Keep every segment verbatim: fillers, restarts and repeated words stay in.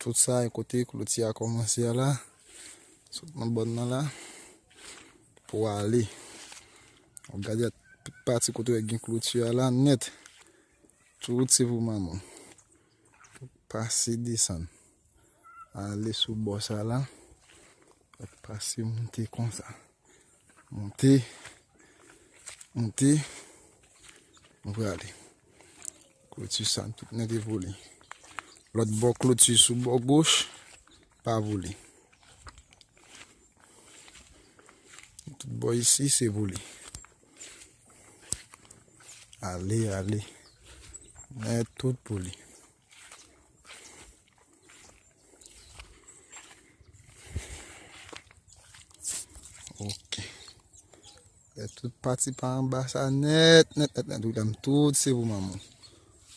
Tout sa e kote kloti a kòmanse a la. Sot nan bòn nan la. Pou ale. W ap gade tout pati kote w gen kloti a la nèt. Tout se pou manman. Pase desann. Ale sou bò sa la. Pase monte konsa. Monte. Monte. Nou prale. Kloti sa tout nèt e vole. Lòt bò kloti sou bò goch. Pa vole. Tout bò isi se pou li. Ale, ale. Nèt tout pou li. Ok. Fè tout pati pa anba sa nèt, nèt, nèt, nèt. Wi, la m tout se pou manman.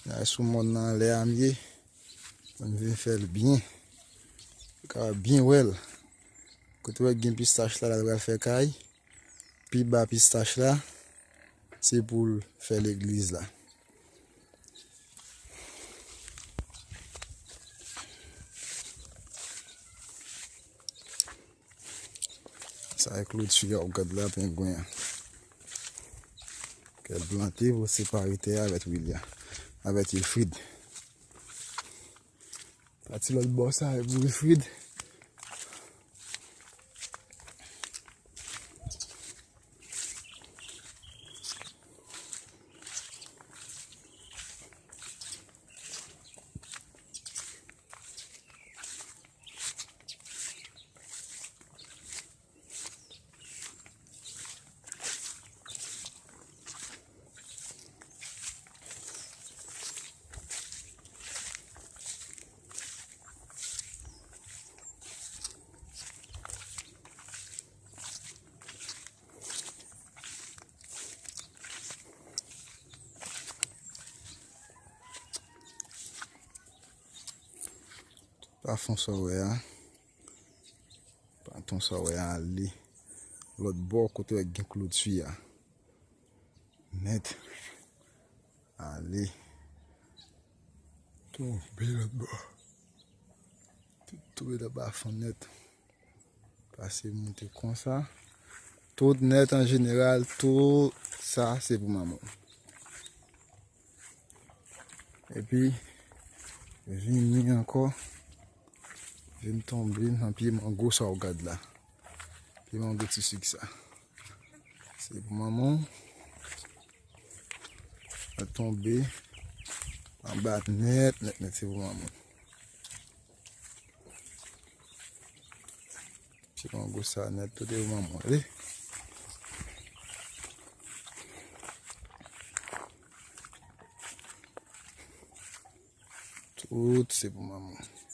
N al sou mòn nan anlè a m ye. Pou n vin fè l byen. Pou kapab byen wè l. Kote w wè gen pistach la, la l pral fè kay. Pi ba pistach la, se pou l fè legliz la. Sa e kloti a w gad la, pengwen an. Kè l plante pou separe tè a avèk William, avèk Wilfrid. Pati lòt bò sa e pou Wilfrid. Pafon sa w wè a. Pafon sa w wè a ale. Lòt bò kote w gen kloti a. Nèt. Ale. Tonbe lòt bò. Tonbe nan pafon nèt. Pase monte konsa. Tout nèt an jeneral, tout sa se pou manman. Epi, vini ankò, vin tonbe nan pye mango sa w gad la. Pye mango ti sik sa. Se pou manman. L tonbe anba nèt, nèt, nèt, se pou manman. Ti mango sa nèt, tout e pou manman, wi. Tout se pou manman.